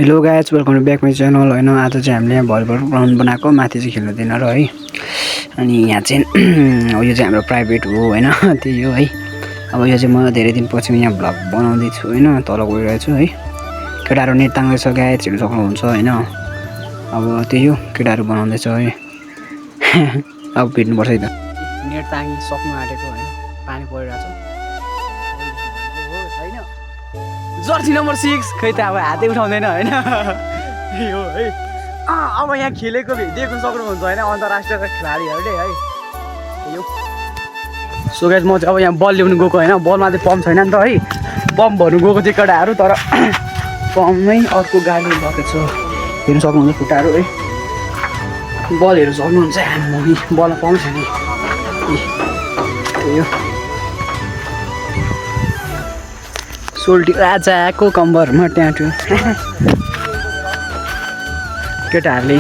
hello guys welcome to back my channel होइन आज चाहिँ हामीले यहाँ भलिबल ग्राउन्ड बनाएको माथि चाहिँ खेल्नु दिएन र है अनि यहाँ चाहिँ यो चाहिँ हाम्रो प्राइभेट हो होइन त्यही हो है अब यो चाहिँ म धेरै दिनपछि यहाँ भ्लग बनाउँदैछु होइन तल गइरहेछु है केटाहरू नेट तान्दैछ गाइज हेर्नु सक्नुहुन्छ होइन अब त्यही हो केटाहरू बनाउँदैछ है अब भेट्नुपर्छ है त नेट तानी सक्नु आँटेको होइन पानी परिरहेछ जर्सी नम्बर 6 खै त अब हातै उठाउँदैन होइन यो है अब यहाँ खेलेको देख्नु सक्नुहुन्छ होइन अन्तर्राष्ट्रिय खेलाडीहरूले है यो सो गाइस म चाहिँ अब यहाँ बल ल्याउनु गएको होइन बलमा चाहिँ पम्प छैन नि त है पम्प भर्नु गएको चाहिँ केटाहरू तर पम्पमै अर्को गाडी लगेको छ हेर्नु सक्नुहुन्छ खुट्टाहरू है बल हेर्नु सक्नुहुन्छ हामी बलमा पम्प छैन यो सोल्टी राजाको कम्बरमा ट्याटु केटाहरूले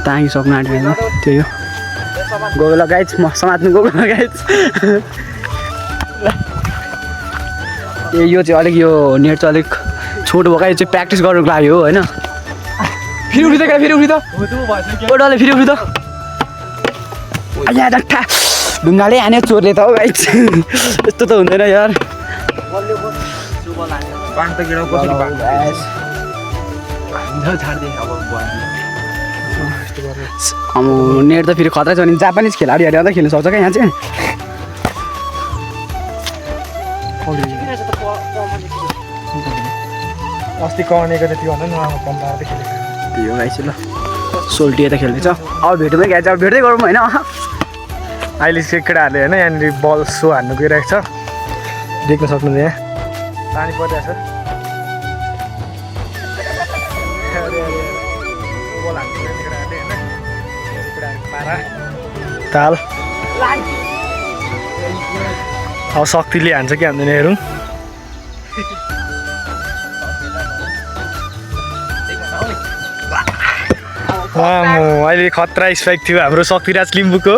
तागिसक्नु आँटेन त्यही हो गएको लगाइज म समात्नु गएको लगाइज ए यो चाहिँ अलिक यो नेट चाहिँ अलिक छोटो भएको यो चाहिँ प्र्याक्टिस गर्नुको लागि हो होइन फेरि उफ्रि त फेरि उफ्रि त डल्लै फेरि उफ्रि त यहाँ डट्ठा ढुङ्गाले हान्यो चोरले त हो गाइज यस्तो त हुँदैन यार नेट त फेरि खतरा छ भने जापानिज खेलाडीहरू आउँदा खेल्नु सक्छ क्या यहाँ चाहिँ अस्ति कनेको त त्यो भन्दा नराम्रो पम्पाएर त खेलेको यो गाइस ल सोल्टी यता खेल्दैछ अब भेटौँ गाइस अब भेट्दै गरौँ होइन अहिले चाहिँ केटाहरूले होइन यहाँनिर बल सो हान्नु गइरहेको छ देख्न सक्नुहुन्छ यहाँ पानी परिरहेको छ बल हान्नु गइरहेको केटाहरूले होइन केटाहरूको पारा ताल अब शक्तिले हान्छ कि हान्दैन हेरौँ अहिले खतरा स्ट्राइक थियो हाम्रो शक्तिराज लिम्बूको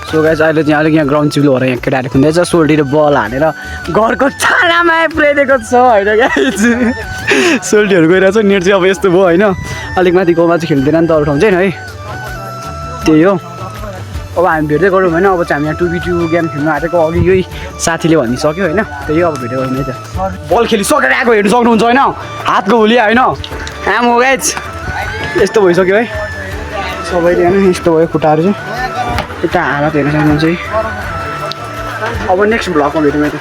सो गाइस अहिले चाहिँ अलिक यहाँ ग्राउन्ड चिप्लो भएर यहाँ केटाहरू खुन्दैछ सोल्टी र बल हानेर घरको छानामा पुऱ्याइदिएको छ होइन गाइस सोल्टीहरू गइरहेको छ नेट चाहिँ अब यस्तो भयो होइन अलिक माथि गाउँमा चाहिँ खेल्दैन नि त अरू ठाउँ चाहिँ है त्यही हो अब हामी भेट्दै गरौँ होइन अब चाहिँ हामी यहाँ 2v2 गेम खेल्नु आँटेको अघि यही साथीले भनिसक्यो होइन त्यही हो अब भेट्दै गरौँ है त बल खेलिसकेर आएको हेर्नु सक्नुहुन्छ होइन हातको हुलिया होइन आमो गाइस यस्तो भइसक्यो है सबैले होइन यस्तो भयो खुट्टाहरू चाहिँ यता हालत हेर्नु सक्नुहुन्छ है अब नेक्स्ट भ्लगमा भेटौँ है त